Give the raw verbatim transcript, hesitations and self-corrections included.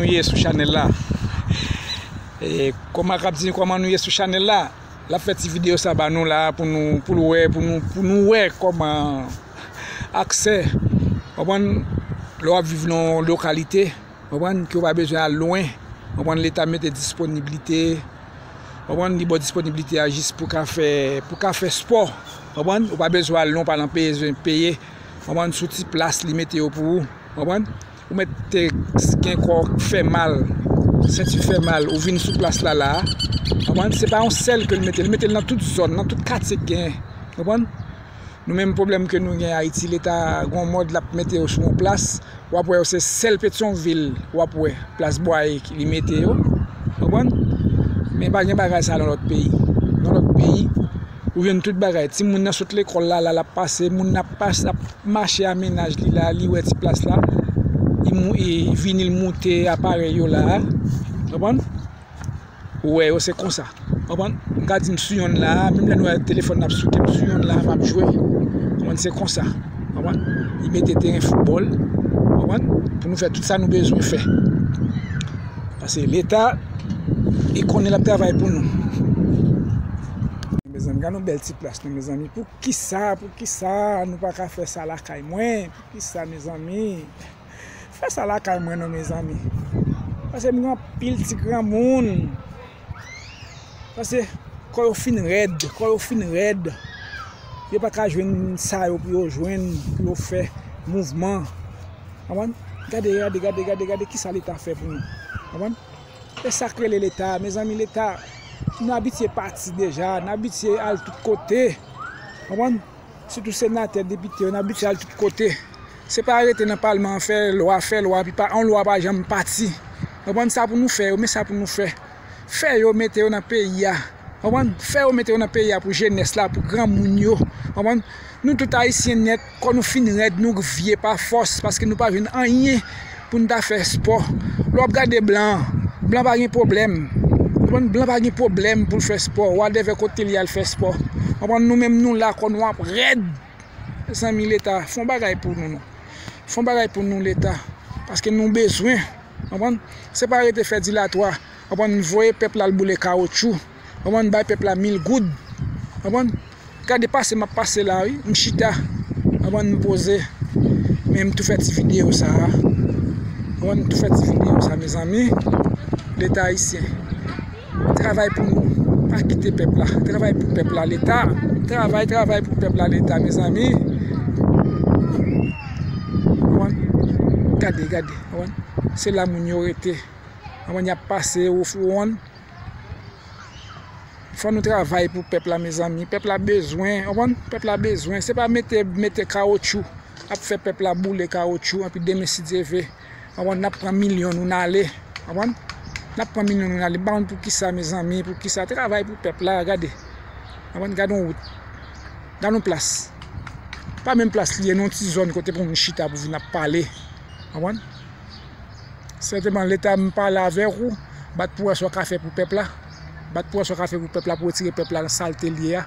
Nou ye sou chanèl la. E, kòman k ap di, kòman nou ye sou chanèl la? L ap fè ti videyo sa ba nou la pou nou, pou l wè, pou nou, pou nou wè kòman aksè, w konprann, lè w ap viv nan yon lokalite, w konprann, ke w pa bezwen al lwen, w konprann, Leta mete disponiblite, w konprann, li ba w disponiblite a jis pou ka fè, pou ka fè spò, w konprann, ou pa bezwen al lwen, ou pa nan bezwen peye, w konprann, sou ti plas li mete yo pou ou, w konprann. Ou mèt te gen kò k fè mal, senti fè mal, ou vin sou plas la la a. Konprann? Se pa yon sèl ke l mete, l mete l nan tout zòn, nan tout katye k genyen. Konprann? Nou menm pwoblèm ke nou gen Ayiti, Leta gon mòd l ap mete yo sou yon plas, w ap wè yo se sèl Petyonvil, w ap wè plas Bwaye ki li mete yo. Konprann? Men pa gen bagay sa nan lòt peyi. Nan lòt peyi, ou jwenn tout bagay. Timoun nan sot lekòl la, la, l ap pase, moun nan ap pase, ap mache a mennaj li la, li wè ti plas la, li mou-, li vini, li moute aparèy yo la, konprann? Ou wè yo, se konsa, konprann? M ka di m sou yonn la, menm lè nou wè telefòn nan ap souke, m sou yonn la, m ap jwe, konprann? Se konsa, konprann? Li mete teren foutbòl, konprann? Pou nou fè tout sa nou bezwen fè. Paske Leta, li konnen l ap travay pou nou. Mezanmi, gade yon bèl ti plas, non, mezanmi. Pou kisa, pou kisa nou pa ka fè sa lakay mwen? Pou kisa, mezanmi? Fè sa lakay mwen, non, mezanmi. Paske m gen anpil ti granmoun. Paske kò yo fin rèd, kò yo fin rèd. Yo pa ka jwenn sa yo pou yo jwenn, pou yo fè mouvman. Konprann? Gade, gade, gade, gade, gade kisa Leta fè pou nou. Konprann? E sa k rele Leta, mezanmi, Leta, nou abitye pati deja, nou abitye al tout kote. Konprann? Sitou senatè, depite yo, nou abitye al tout kote. Se pa rete nan palman an, fè lwa, fè lwa, epi pa, yon lwa pa janm pati. Konprann? Sa pou nou fè yo, men sa pou nou fè. Fè yo mete yo nan peyi a. Konprann? Fè yo mete yo nan peyi a pou jenès la, pou granmoun yo. Konprann? Nou tout ayisyen nèt, kò nou fin rèd, nou vye pa fòs, paske nou pa jwenn anyen pou n ta fè spò. Lè w ap gade blan, blan pa gen pwoblèm. Konprann? Blan pa gen pwoblèm pou l fè spò. Whatever kote l ye al fè spò. Konprann? Nou menm nou la, kò nou ap rèd. Mezanmi, Leta, fè yon bagay pou nou, non. Fè yon bagay pou nou, Leta. Paske nou bezwen. Konprann? Se pa rete fè dilatwa. Konprann? Voye pèp la al boule kawotchou. Konprann? Bay pèp la mil goud. Konprann? Gade pase m ap pase la, wi. M chita. Konprann? M poze. Men m tou fè ti videyo sa a. Konprann? M tou fè ti videyo sa, mezanmi. Leta ayisyen. Travay pou nou. Pa kite pèp la. Travay pou pèp la, Leta. Travay, travay pou pèp la, Leta, mezanmi. Konprann? Gade, gade. Konprann? Se la moun yo rete. Konprann? Y ap pase, ou konprann? Fò nou travay pou pèp la, mezanmi. Pèp la bezwen, konprann? Pèp la bezwen. Se pa mete, mete kawotchou, ap fè pèp la boule kawotchou, anpi demen, si Dye ve, konprann, n ap pran milyon nou n ale. Konprann? N ap pran milyon nou n ale. M pa konn pou kisa, mezanmi, pou kisa. Travay pou pèp la, gade. Konprann? Gade yon wout. Gade yon plas. Pa menm plas li ye, nan yon ti zòn kote pou moun chita pou vin ap pale. Konprann? Sètèman, Leta, m pale avèk ou, bat pou wè sa w ka fè pou pèp la. Bat pou wè sa w ka fè pou pèp la, pou retire pèp la nan salte l ye a.